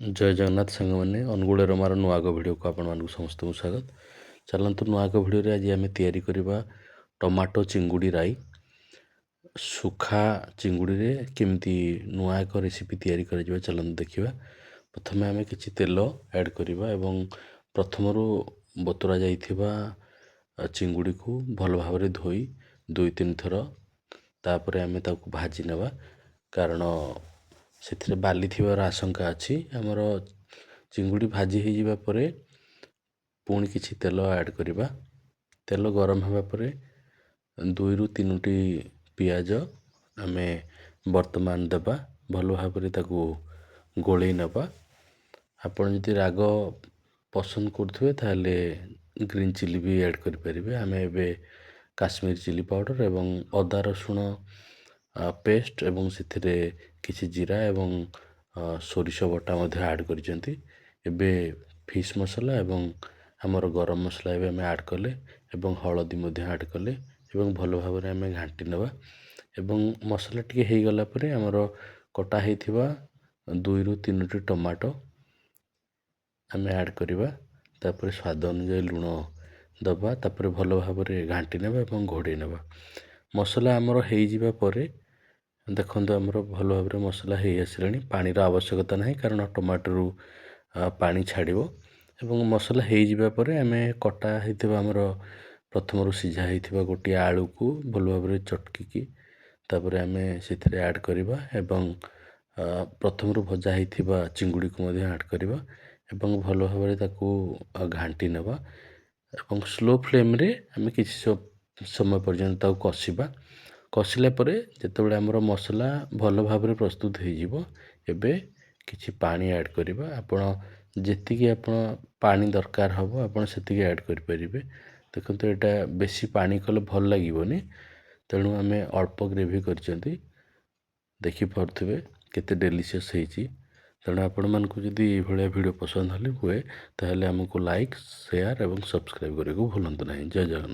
ଜୟ ଜଗନ୍ନାଥ ସାଙ୍ଗମାନେ, ଅନୁଗୁଳ ରମାର ନୂଆ ଏକ ଭିଡ଼ିଓକୁ ଆପଣମାନଙ୍କୁ ସମସ୍ତଙ୍କୁ ସ୍ୱାଗତ। ଚାଲନ୍ତୁ, ନୂଆ ଏକ ଭିଡ଼ିଓରେ ଆଜି ଆମେ ତିଆରି କରିବା ଟମାଟୋ ଚିଙ୍ଗୁଡ଼ି ରାଇ। ଶୁଖା ଚିଙ୍ଗୁଡ଼ିରେ କେମିତି ନୂଆ ଏକ ରେସିପି ତିଆରି କରାଯିବ, ଚାଲନ୍ତୁ ଦେଖିବା। ପ୍ରଥମେ ଆମେ କିଛି ତେଲ ଆଡ଼୍ କରିବା ଏବଂ ପ୍ରଥମରୁ ବତୁରା ଯାଇଥିବା ଚିଙ୍ଗୁଡ଼ିକୁ ଭଲ ଭାବରେ ଧୋଇ 2-3 ଥର ତାପରେ ଆମେ ତାକୁ ଭାଜି ନେବା, କାରଣ ସେଥିରେ ବାଲି ଥିବାର ଆଶଙ୍କା ଅଛି। ଆମର ଚିଙ୍ଗୁଡ଼ି ଭାଜି ହେଇଯିବା ପରେ ପୁଣି କିଛି ତେଲ ଆଡ଼୍ କରିବା। ତେଲ ଗରମ ହେବା ପରେ 2ରୁ 3ଟି ପିଆଜ ଆମେ ବର୍ତ୍ତମାନ ଦେବା। ଭଲ ଭାବରେ ତାକୁ ଗୋଳେଇ ନେବା। ଆପଣ ଯଦି ରାଗ ପସନ୍ଦ କରୁଥିବେ, ତାହେଲେ ଗ୍ରୀନ୍ ଚିଲି ବି ଆଡ଼୍ କରିପାରିବେ। ଆମେ ଏବେ କାଶ୍ମୀର ଚିଲି ପାଉଡ଼ର ଏବଂ ଅଦା ରସୁଣ ପେଷ୍ଟ ଏବଂ ସେଥିରେ କିଛି ଜିରା ଏବଂ ସୋରିଷ ବଟା ମଧ୍ୟ ଆଡ଼୍ କରିଛନ୍ତି। ଏବେ ଫିସ୍ ମସଲା ଏବଂ ଆମର ଗରମ ମସଲା ଏବେ ଆମେ ଆଡ଼୍ କଲେ ଏବଂ ହଳଦୀ ମଧ୍ୟ ଆଡ଼୍ କଲେ ଏବଂ ଭଲ ଭାବରେ ଆମେ ଘାଣ୍ଟି ନେବା। ଏବଂ ମସଲା ଟିକେ ହେଇଗଲା ପରେ ଆମର କଟା ହେଇଥିବା 2ରୁ 3ଟି ଟମାଟୋ ଆମେ ଆଡ଼୍ କରିବା। ତାପରେ ସ୍ୱାଦ ଅନୁଯାୟୀ ଲୁଣ ଦେବା। ତାପରେ ଭଲ ଭାବରେ ଘାଣ୍ଟି ନେବା ଏବଂ ଘୋଡ଼େଇ ନେବା। ମସଲା ଆମର ହେଇଯିବା ପରେ ଦେଖନ୍ତୁ, ଆମର ଭଲ ଭାବରେ ମସଲା ହେଇ ଆସିଲାଣି। ପାଣିର ଆବଶ୍ୟକତା ନାହିଁ, କାରଣ ଟମାଟୋରୁ ପାଣି ଛାଡ଼ିବ। ଏବଂ ମସଲା ହେଇଯିବା ପରେ ଆମେ କଟା ହେଇଥିବା, ଆମର ପ୍ରଥମରୁ ସିଝା ହେଇଥିବା ଗୋଟିଏ ଆଳୁକୁ ଭଲ ଭାବରେ ଚଟକିକି ତାପରେ ଆମେ ସେଥିରେ ଆଡ଼୍ କରିବା ଏବଂ ପ୍ରଥମରୁ ଭଜା ହେଇଥିବା ଚିଙ୍ଗୁଡ଼ିକୁ ମଧ୍ୟ ଆଡ଼୍ କରିବା ଏବଂ ଭଲ ଭାବରେ ତାକୁ ଘାଣ୍ଟି ନେବା ଏବଂ ସ୍ଲୋ ଫ୍ଲେମ୍ରେ ଆମେ କିଛି ସମୟ ପର୍ଯ୍ୟନ୍ତ ତାକୁ କଷିବା। କଷିଲା ପରେ ଯେତେବେଳେ ଆମର ମସଲା ଭଲ ଭାବରେ ପ୍ରସ୍ତୁତ ହେଇଯିବ, ଏବେ କିଛି ପାଣି ଆଡ଼୍ କରିବା। ଆପଣ ଯେତିକି ଆପଣ ପାଣି ଦରକାର ହେବ, ଆପଣ ସେତିକି ଆଡ଼୍ କରିପାରିବେ। ଦେଖନ୍ତୁ, ଏଇଟା ବେଶୀ ପାଣି କଲେ ଭଲ ଲାଗିବନି, ତେଣୁ ଆମେ ଅଳ୍ପ ଗ୍ରେଭି କରିଛନ୍ତି। ଦେଖିପାରୁଥିବେ କେତେ ଡେଲିସିୟସ୍ ହେଇଛି। ତେଣୁ ଆପଣମାନଙ୍କୁ ଯଦି ଏଇଭଳିଆ ଭିଡ଼ିଓ ପସନ୍ଦ ହେଲେ ହୁଏ, ତାହେଲେ ଆମକୁ ଲାଇକ୍, ସେୟାର ଏବଂ ସବସ୍କ୍ରାଇବ୍ କରିବାକୁ ଭୁଲନ୍ତୁ ନାହିଁ। ଜୟ ଜଗନ୍ନାଥ।